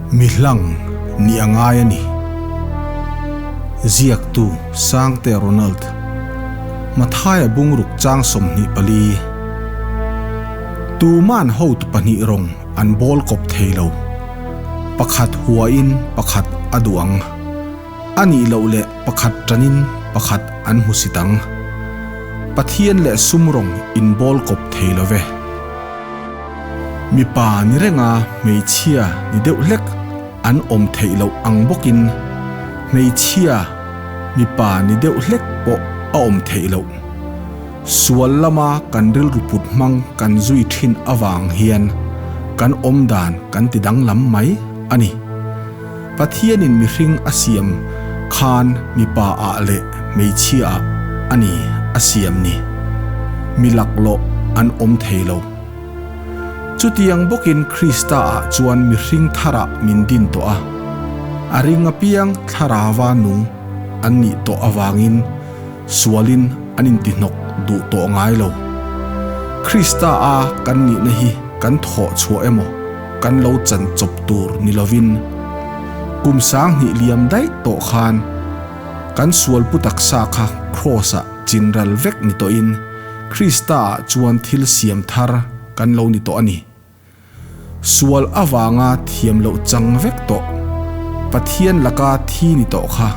Mi hlang nih a ngai a ni. Ziaktu Sangte Ronald, Mathaia bungruk chang 24. Tuman hotu pahnih rawng an bawl kawp thei lo. Pakhat huain pakhat a duh ang. A nih loh leh pakhat tanin pakhat an hmusit ang. Pathian leh sum rawng in bawl kawp thei lo ve. Mipa ni renga hmeichhia ni deuh hlek an awm theih loh ang bawkin hmeichhia mipa ni deuh hlek pawh a awm theih loh. Sual lama kan rilru put hmang kan zui thin avang hian kan awm dan kan ti danglam mai a ni. Pathianin mihring a siam khan mipa ah leh hmeichhia ah a ni a siam ni. Mi laklawh an awm thei lo. Chutiang bawkin Krista ah chuan mihring tharah min din tawh a, a ring apiang thlarava nung an nih tawh avangin sualin an intihnawk duh tawh ngai lo. Krista a kan nihna hi kan thawh chhuah emaw kan lo chan chawp tur ni lovin kum 2000 liam daih tawh khan kan sual pu taksa kha Kraws-ah chinral vek ni tawhin Krista-ah chuan thil siam thar kan lo ni tawh a ni. Sual avanga thiam loh chang vek tawh, Pathian laka thi ni tawh kha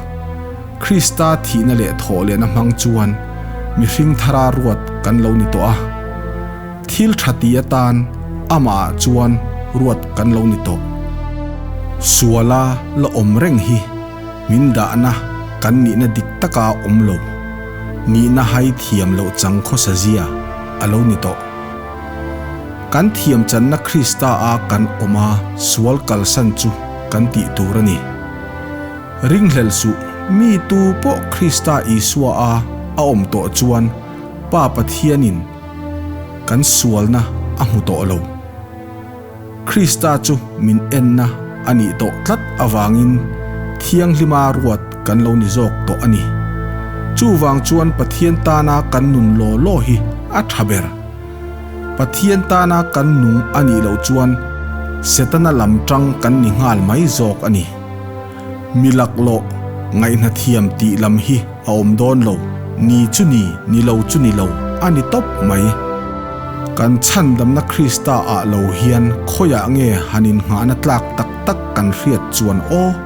Krista thihna leh thawh lehna hmang chuan mihring thara ruat kan lo ni tawh a. Thil tha ti atan amah chuan ruat kan lo ni tawh. Suala la awm reng hi min dahna kan nihna dik taka awm lo, nihna hai thiam loh chang khawsa zia a lo ni tawh. Kan thiam channa Krista a kan awm a sual kalsan chu kan tih tur a ni. Ringhlel suh, mi tu pawh Krista Isua a a awm tawh chuan Pa Pathianin kan sualna a hmu tawh lo. Krista chu min enna a nih tawh tlat avangin thianghlima ruat kan lo ni zawk tawh a ni. Chuvang chuan Pathian tana kan nun law law hi a tha ber. Pathian tana kan nung a nih loh chuan Setana lam tang kan ni nghal mai zawk a ni. Mi laklawh ngaihna thiam tih lam hi a awm dawn lo, ni chu ni, ni lo chu ni lo a ni tawp mai. Kan chhandamna Krista ah lo hian khawiah nge han innghahna tlak tak tak kan hriat chuan aw?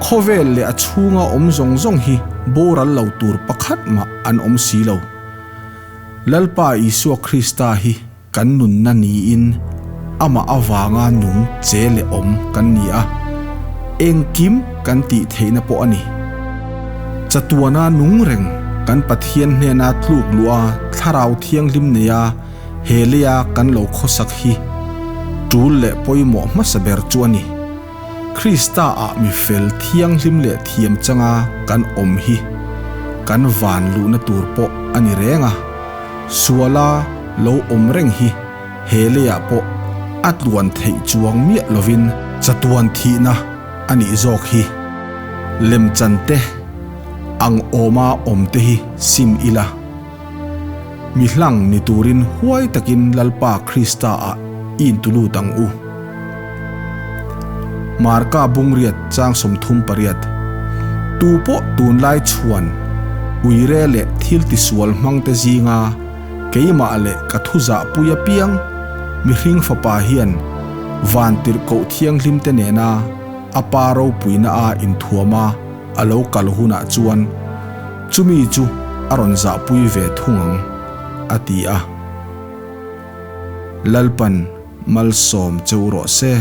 Khawvel leh a chhunga awm zawng zawng hi boral lo tur pakhat mah an awm si lo. Lalpa Isua Krista hi kan nunna niin amah avanga nung che leh awm kan ni a, engkim kan tih theihna pawh a ni. Chatuana nung reng kan Pathian hnena tluk luh a Thlarau Thianghlim neia he leia kan lo khawsak hi tul leh pawimawh hmasa ber chu a ni. Krista ah mi fel thianghlim leh thiam changa kan awm hi kan van luhna tur pawh a ni reng a, suala lo awm reng hi he leiah pawh a tluan theih chuang miah lovin chatuan thihna a nih zawk hi. Lemchan te ang awma awm te hi sim ila, mi hlang ni turin huai takin Lalpa Krista ah i intulut ang u. Marka bungriat chang 38. Tu pawh tunlai chhuan uire leh thil tisual hmangte zinga keimah leh ka thu zahpui apiang mihring fapa hian van tirhkoh thianghlim te nena a pa ropuina a inthuama a lo kal hunah chuan chumi chu a rawn zahpui ve thung ang, a ti a. Lalpan malsawm cheu rawh se.